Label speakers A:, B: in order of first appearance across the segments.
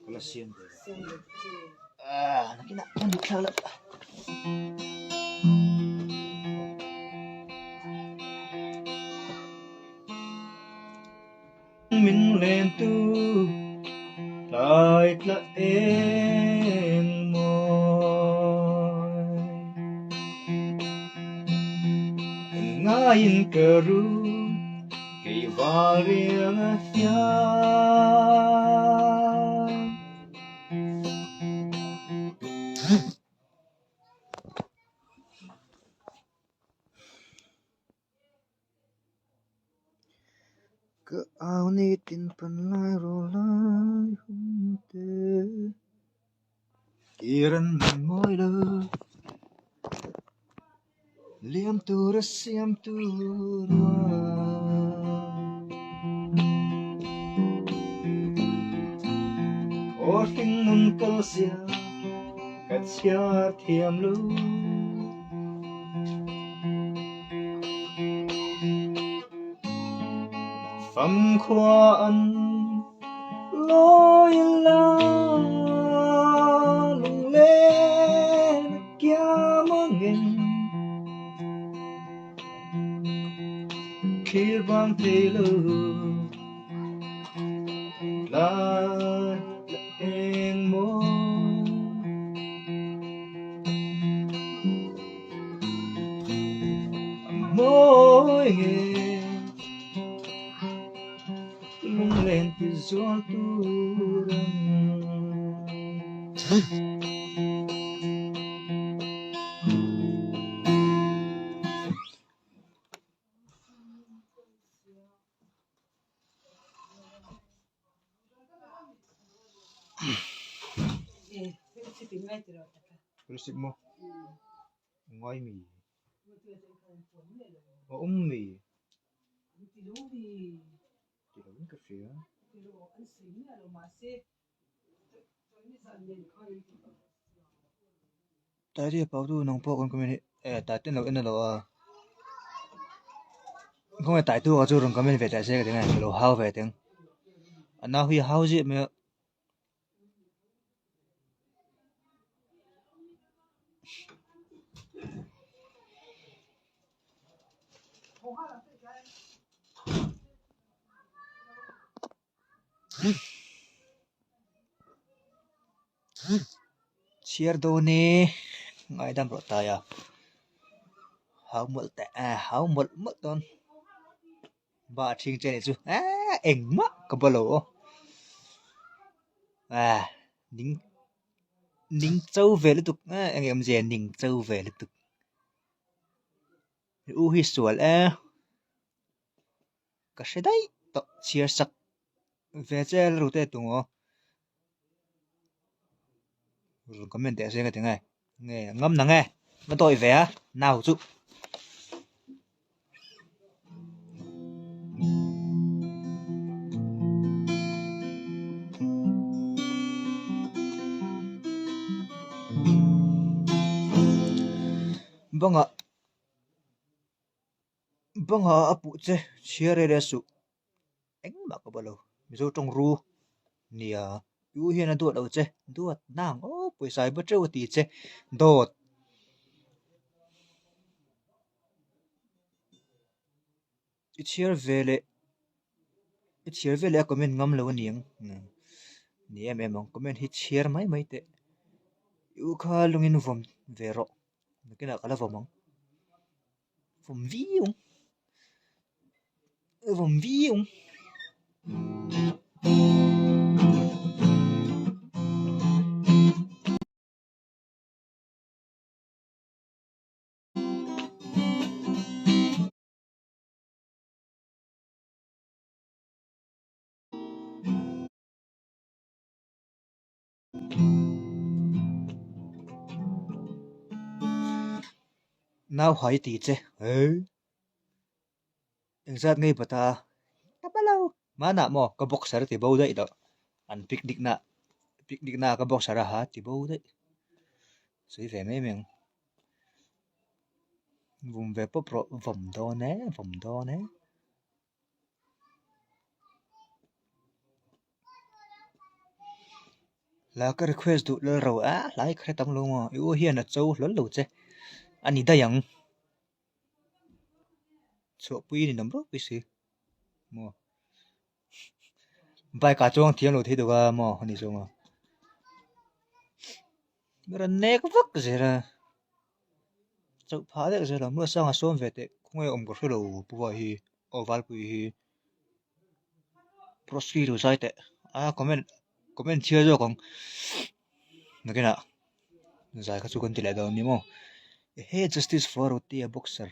A: Ka la siam ve lo. Ah, nakinah ka nih thlak loh. Min len tu tlai tla eng mawi. Ngaiin ka ru kei val riang a hian. Ka au ni tin pan lai rawh lai hun te Tir an man mawi lo Liam tur a siam tur Aw hring nun kal zia ka chhiar thiam lo. Famkhua an lawi la lunglen a kiam angin Thlir bang thei lo lai la eng maw. Mawi nge lunglen ti zual tur ang. Receipt maw? Ngai mi? A awm mi? Ti lo in ka hria. Taite pau tu nang pawh kan comment hi eh taite lo en a lo a khawnge taite chu rawn comment ve teh se ka ti nge ka lo hau ve teng a nau hi a hau ziah mai a. Chhiar dawn e ngaidam rawh tai a hau mawlh teh a hau mawlh mawlh dawn ba a ṭhing che anih chu eee engmah ka ba lo aw ah ning ning cho ve lutuk eh eng nge awmzia ning cho ve lutuk u hi sual e. Ka hre daih tawh chhiar sak ve che a ru te tung aw. Rawn comment teh se ka ti nge. Nge ngam na nge va dawi ve a nau chu. Bangah. Banga a puh che chhiar rel a suh engmah ka bawlh lo Mizo tawng ru nia i u hian a duat lo che duat nang aw pawisa i ba teuh a ti che dawt i chhiar ve leh i chhiar ve leh a comment ngam lo a niang ni em em ang comment hi chhiar mai mai teh i u kha lungin vawm ve rawh nakinah ka la vawm ang. Vawm viau ang vawm viau ang. Nau hai ti che eh engzat ngei bata ka pa lo hmanah maw ka boxer ti bo daih loh an picnic na picnic na ka boxer a ha ti bo daih sawi ve mai mai ang vum ve pawp rawh vawm dawn e vawm dawn e. Hla ka request duh lal ro a, hla hi ka hre tam lo maw? I u hian a cho hlawl lo che a ni daih ang. Chhuahpui ni nawm ropui si maw? Bike ah chuang thiam lo thei deuh a maw a ni zawng a. Rawn nek vak zel a, chauh phah deuh zel a, Muasanga sawm ve teh khawnge awm ka hre lo Pu Vai hi aw Valpui hi. Prosky lo zai teh a comment comment chhiar zawk ang nakinah zai kha chu kan ti leh dawn ni maw ehe justice for Rotea boxer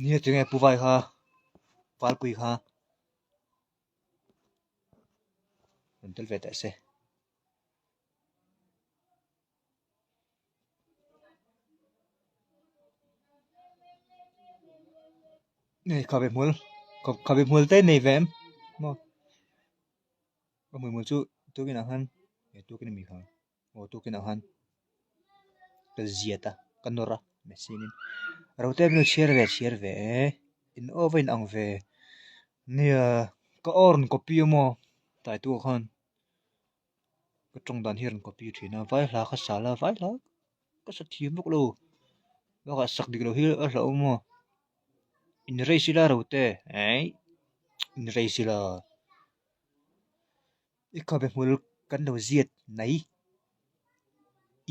A: nia tinge pu vai kha valpui kha rawn tel ve teh se. Nei khabe hmul khabe hmul te nei ve em maw a hmui hmul chu tukin ah khan he tukin ami kha aw tukin ah khan ka ziat a ka nawr a machine in rote min lo chhiar ve chhiar ve e in aw va in ang ve nia ka aw rawn copy a maw tlai tu ah khan. Ka tawng dan hi a rawn copy thin a, vai hla kha sa la, vai hla ka sa thiam bawk lo, bakah sak dik loh hi a hlauhawm aw, in race ila ro te eih in race ila i khabe hmul kan lo ziat mai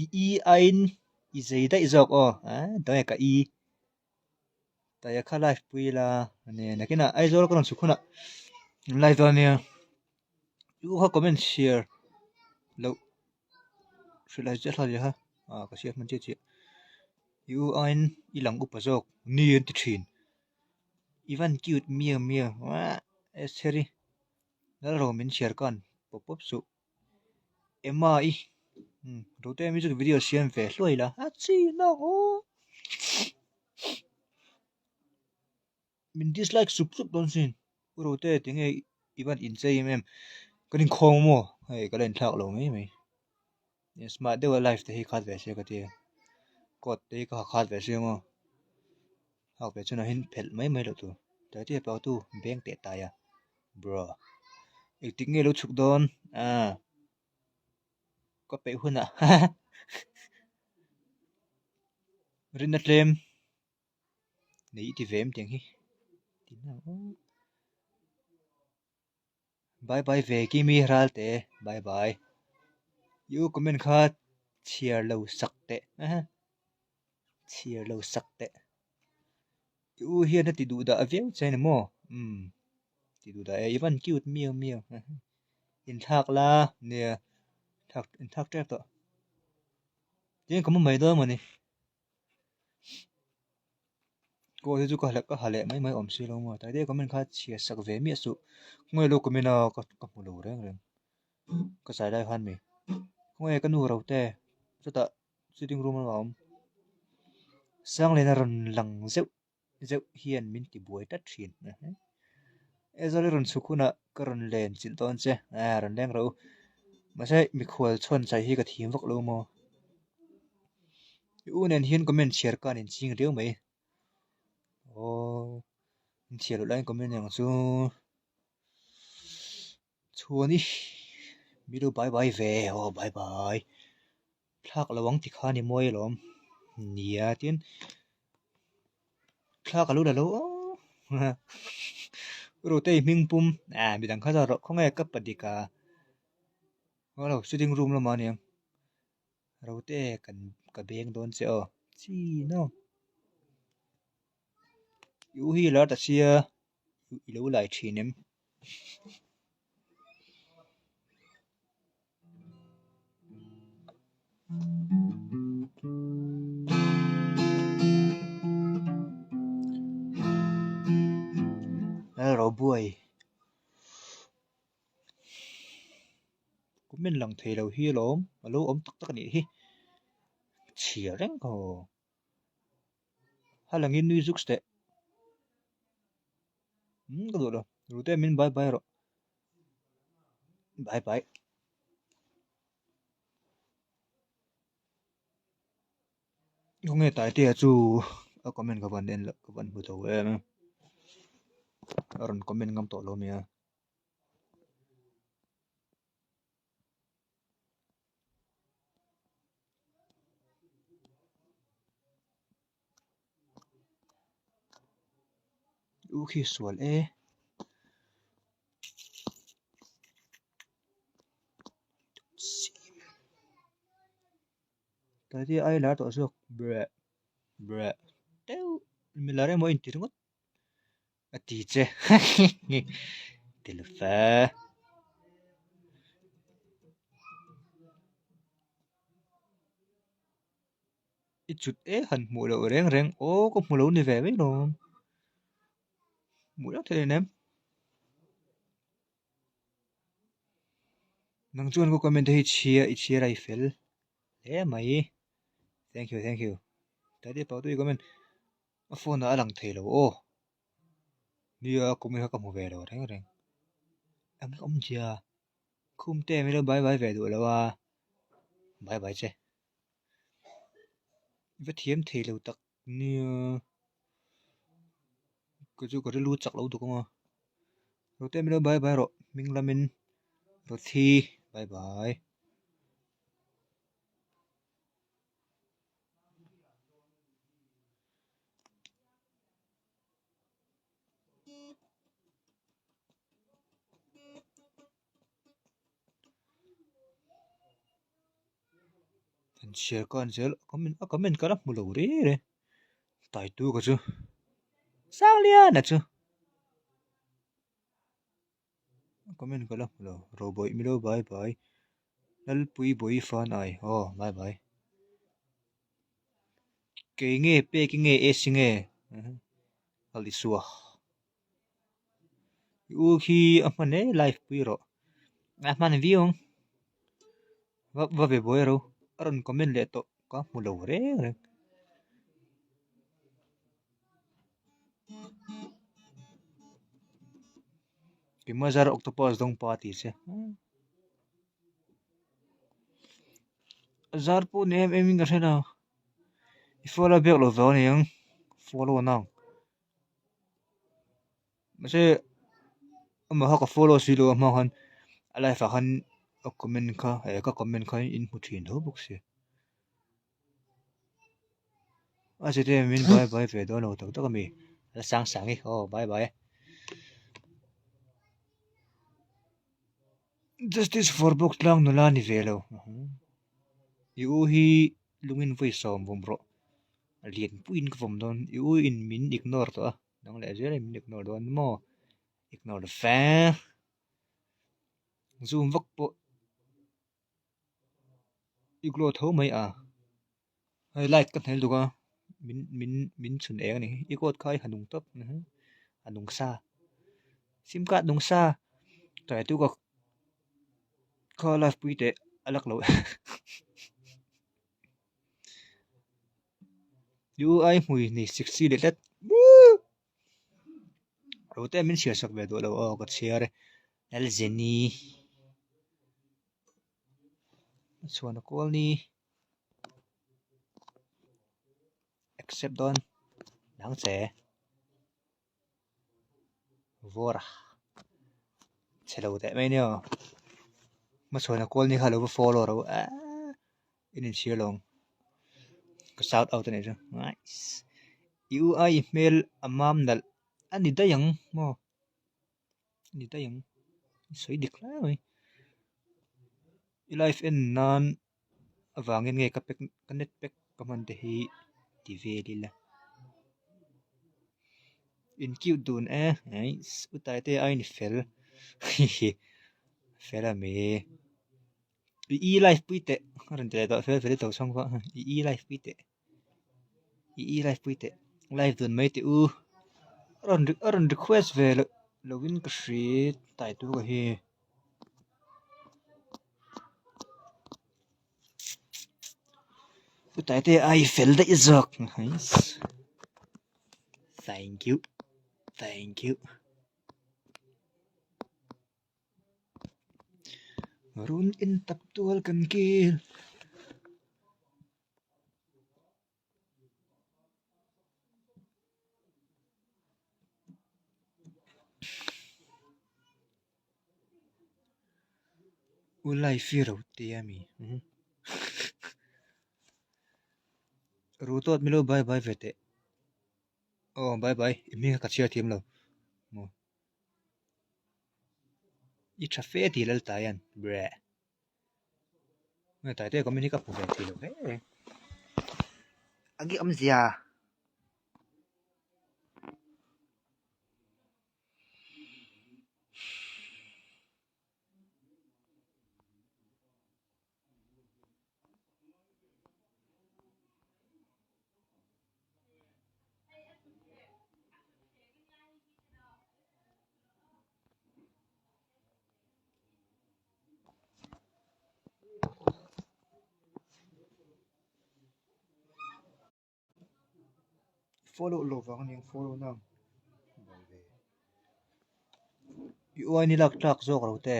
A: i i aiin i zei daih zawk aw ah tunge ka i. Taia kha live pui ila ania nakinah Aizawl ka rawn chhuk hunah live dawn ania i u kha comment share loh hrilh ai chiah thlak kha ah ka hriat hman chiah chiah i u aiin i lang upa zawk ni an ti thin i van cute miau miau ah Estheri Lalro min chhiar khan pawp pawp suh. Emma i Rote music video siam ve hluai la a chi nak aw min dislike sup sup dawn sin u Rote tinge i van inchei em em kan inkhawm maw hei ka la inthlak lo mai mai smart deuha life te hi khat ve se ka tia coat te hi ka ha khat ve sia maw hak ve chuan a hin phelh mai mai loh tur taitea pautu beng teh tai a. Bro. Engtik nge lo chhuk dawn? Ah. Ka peih hunah. Rinna tlem. Nei i ti ve em tiang hi. Bye bye ve Kimi Ralte. Bye bye. I u comment kha chhiar lo sak teh. Chhiar lo sak teh. I u hian a ti duh dah viau che ni maw? Umm ti duh dah e, i van cute miau miau inthlak la nia thlak inthlak tep tawh tin ka mu mai dawn mawni kaw hi chu ka ka ha leh mai mai awm si lo maw tlai deuh comment kha chhiar sak ve miah suh khawnge lo comment a ka ka hmu lo reng reng ka zai lai khan mi khawnge ka nu ro te chutah sitting room a awm Sangliana rawn lang zeuh zeuh hian min ti buai tlat thin Aizawl i rawn chhuk hunah ka rawn len chilh dawn che ah rawn leng rawh u mahse mikhual chhawn chai hi ka thiam vak lo maw i u nen hian comment chhiar khan in ching riau mai aw in chhiar loh laiin comment ang chu. Chuan i mi lo bye bye ve aw bye bye thlak lo ang ti kha ni mawi alawm nia tin thlak a lo la lo aw Rotei hming pum ah midang kha zawt rawh khawnge ka pa dik a aw lo sitting room lamah aniang Rote kan ka beng dawn che aw chi no i u hi lar ta sia. I lo lai thin em? Lalrobuai Comment lang thei lo hi alawm a lo awm tak tak a nih hi chhiar reng aw ha langin nui zuk teh. Umm ka duh lo Rute min bye bye rawh bye bye khawnge Taitea chu a comment ka van en loh ka van hmu tho em. A rawn comment ngam tawh lo mai a. U khi sual e. Tati ai lar tawh zawk breh breh deuh mi lar emaw a inti ringawt a ti che ti lo fe. I chut e han hmuh loh reng reng aw ka hmu lo ni ve mai lawm hmuh reng theih em. Nang chuan ka comment te hi chhia i chhiar a i fel hle mai thank you thank you tati pawh tui comment a phone ah a lang thei lo aw nia comment kha ka hmu ve lo reng reng ang awm zia khum te min lo bye bye ve duh lo a bye bye che va thiam thei lo tak nia kei chu ka rilru chak lo duk ang a Rote min lo bye bye rawh hming lamin Rothi bye bye. An chhiar khan zel a comment ka la hmu lo reng reng taitu ka chu Sangliana chu a comment ka la hmu lo Robawih milo bye bye Lalpui bawi fan ai aw bye bye kei nge pek nge AC nge Alisua. I u khi a hman e live pui rawh a hman viau ang va va ve buai ro a rawn comment leh tawh ka hmu lo reng reng. Keimah zar octopus dawng pa tih che a zar pawh ni em em in ka hre lo i follow biak lo zo aniang follow nang. Mahse amah kha ka follow si lo a hma khan a live ah khan a comment kha eh ka comment kha in hmu thin tho bawk sia. A zete min bye bye ve dawn lo tak tak a mi la sang sang i aw bye bye. Justice for bawk tlang nula ni ve lo. I u hi lungin vawi sawm vawm rawh. A lian puiin ka vawm dawn i u in min ignore tawh a dang leh zel in min ignore dawn maw ignore fe zoom vak pawh i glow tho mai a hei light ka hnaih lutuk a min min min chhun eng a ni i coat kha i ha nung tawp a nung sa sim card nung sa tlai tu ka kha live pui teh a lak loh. UI hmui ni sexy leh tlat ro te min chhiar sak ve duh lo aw ka chhiar e Lalzeni chhuan a kual ni accept dawn dang che. Vawr a chhe lo teh mai nia hmachhuan a kawl ni kha lo va follow ro eee in inchhir lo ang ka shout out a nih chu nice i u ai i hmel a mam nalh a ni daih ang maw a ni daih ang i sawi dik hle mai i life en nan avangin nge ka pack ka net pack ka hman te hi ti vel ila in cute dun e nice u taite a in fel hihi fel a mi i e life pui teh a rawn ti leh tawh fel fel i to chhawng pawh i e life pui teh i e life pui teh live dun mai teh u a rawn a rawn request ve loh lovin ka hria taite ka hi. Chutah te a i fel daih zawk thank you thank you run in tap tual kan kil. U life hi ro te a mi ru tawt milo bye bye ve teh aw bye bye i hming kha ka chhiar thiam lo maw i tha fe tih lal tai an breh tai te comment hi ka hmu ve thei lo reng reng a nge awmzia. Follow lo vang aniang follow na ang buai ve i uain i lak tlak zawk lo te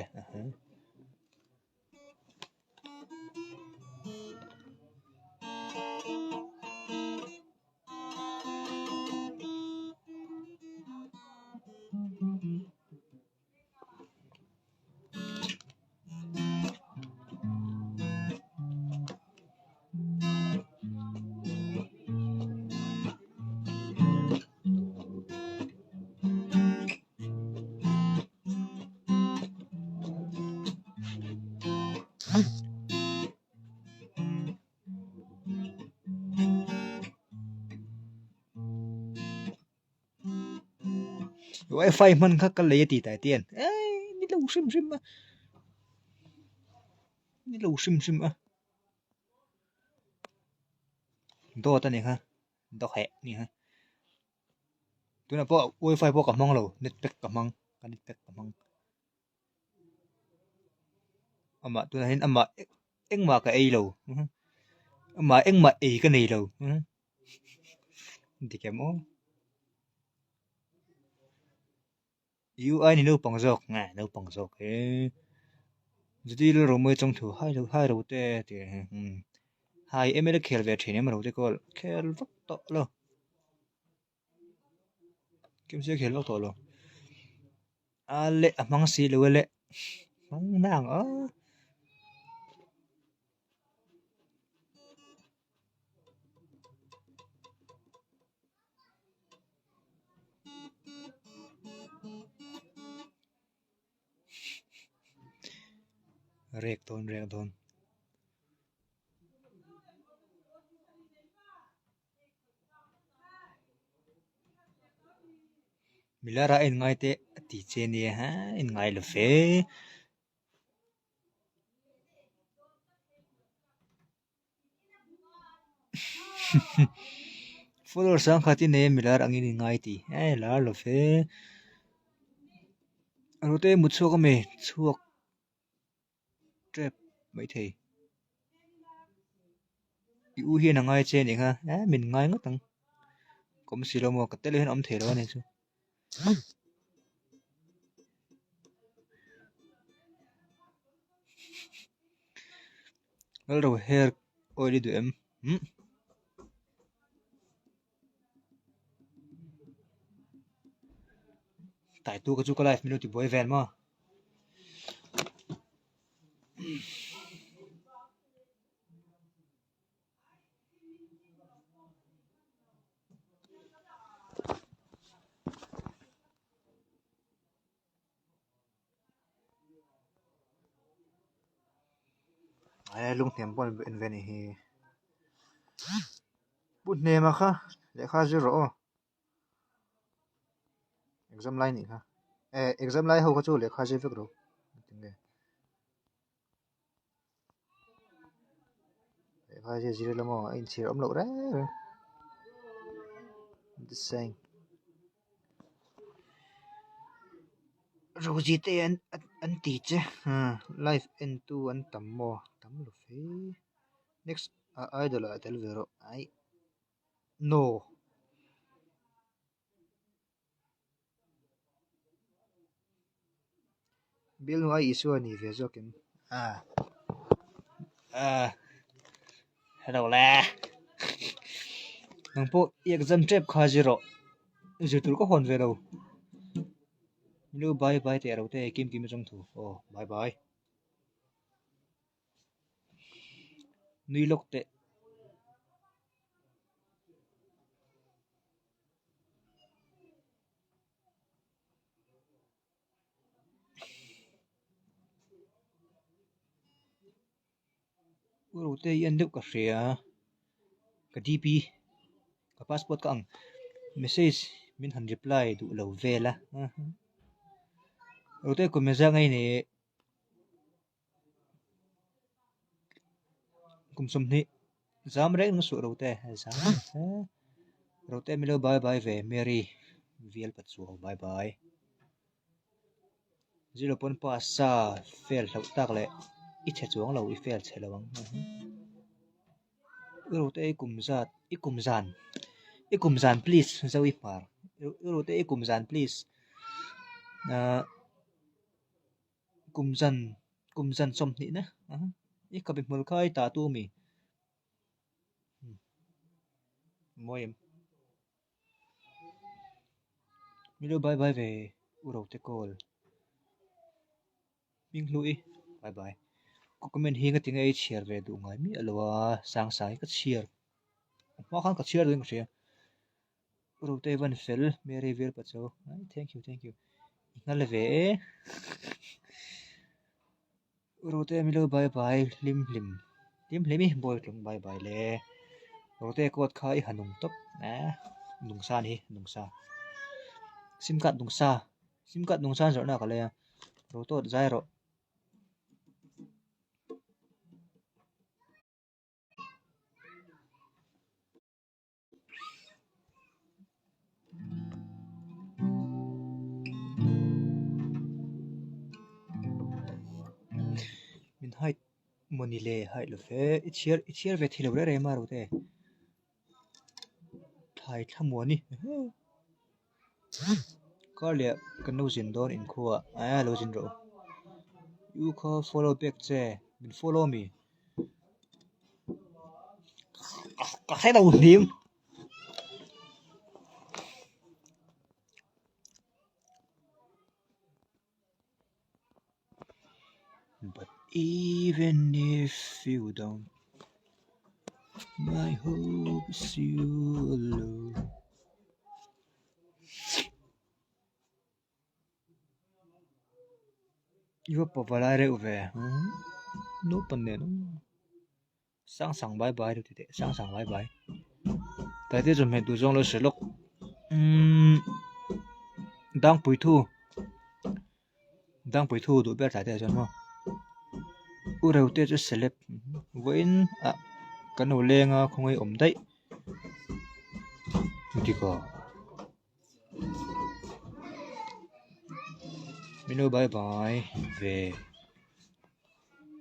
A: Wifi hman kha ka lei a ti tai te an eh ni lo hrim hrim a ni lo hrim hrim a dawt a ni kha dawheh a ni kha tunah pawh wifi pawh ka hmang lo net pack ka hmang ka net pack ka hmang amah tunah hian amah engmah ka ei lo amah engmah ei ka nei lo. Dik em aw UI ni naupang zawk nge naupang zawk he chuti ilo rawmawia chawng thu hai lo hai ro te tih umm hai mla khel ve thin em ro te kawl khel vak tawh lo kimse khel vak tawh lo a leh a hmang si lo a leh hmang nang aw. Rek dawn rek dawn. Milar a en ngai te a ti che nia ha en ngai lo ve. Follower sangkhat i nei a milar angin i ngai tih e lar lo ve. Rute i mut chhuak ami chhuak tep maithei. I u hian a ngai che anih kha e min ngai ngawt ang ka awm si lo maw ka tel hian a awm thei lo a ni chu. Lalro hair oil i duh em? Umm. Taitu ka chu ka life min lo ti buai vel maw? Aia lunghnem pawh an en ve anih hi Pu Hnema kha lehkha zir rawh aw exam lai anih kha eh exam lai ho kha chu lehkha zir vek rawh tinge. Lehkha hi zir ila maw a inchhir awm loh reng reng the same Rosie te an an ti che live en tu an tam maw tam lo fe next ah idol ah tel ve rawh aih no. Bialnu ai Isua ni ve zawk em? Ah. Ah. Hello le. Nang pawh i exam tep kha zir rawh. Zir tur ka hawn ve lo. Lu bye bye teh ro te kim kim atang thu. Aw bye bye. Nui lawk teh. U Rote i en deuh ka hria ka DP ka passport ka ang message min han reply duh lo vel a Rote kum engzah nge i nih kum 20 zam reng na suh Rote zam Rote milo bye bye ve Mary vial pachuau bye bye. Zero pawn pass sa fail hlauh tak leh i chhe chuang lo i fail chhe lo ang i rote i kum zat i kum zan i kum zan please zo i hmar i rote i kum zan please ahh kum zan kum zan 20 na i khabe hmul kha i tah tu ami mawi em. Milo bye bye ve u rote call hming hlu i bye bye ka comment hi nga tinge i chhiar ve duh ngai miah lo a sang sang hi ka chhiar a hma khan ka chhiar duhin ka hria u rote van fel Mary vel pa chu thank you thank you i nghal ve e. Rote milo bye bye hlim hlim hlim hlim i bawi tlung bye bye le Rote coat kha i ha nung tawp eh nung sa ni nung sa sim card nung sa sim card nung sa an zawrhna ka lei a Rote zai rawh. Min hide mawni le hide lo ve i chhiar i chhiar ve thei lo reng reng a Rote thlai thla muani kar leh kan lo zin dawn inkhua ah a lo zin rawh u i u kha follow back che min follow ami. Ka hre lo hlim. But even if you don't My hope is you alone I va pa valai reuh ve naupang nen sang sang bai bai deuh titeh sang sang bai bai tlai te chawhmeh duh zawng lo hre lawk umm dangpui thu dangpui thu duh ber tlai te ah chuan maw u reu te chu celeb vawiin ah kan lo leng a khawngaih awm daih dik aw. Milo bye bye ve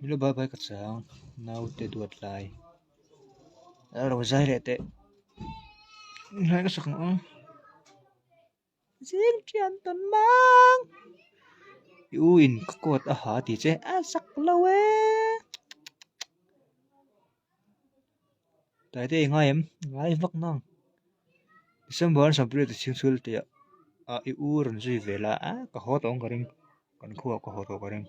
A: Milo bye bye ka chang naute duat lai a lo zai leh teh hnai ka sak ang ang zing thian tawn mang i u in ka coat a ha tih che a sak lo e. Tlai te i ngai em? Ngai vak nang. December an sawmpui leh chhing chhul tih ah i u rawn zui ve la a ka haw tawh ang ka ring. Kan khuaah ka haw tawh ka ring.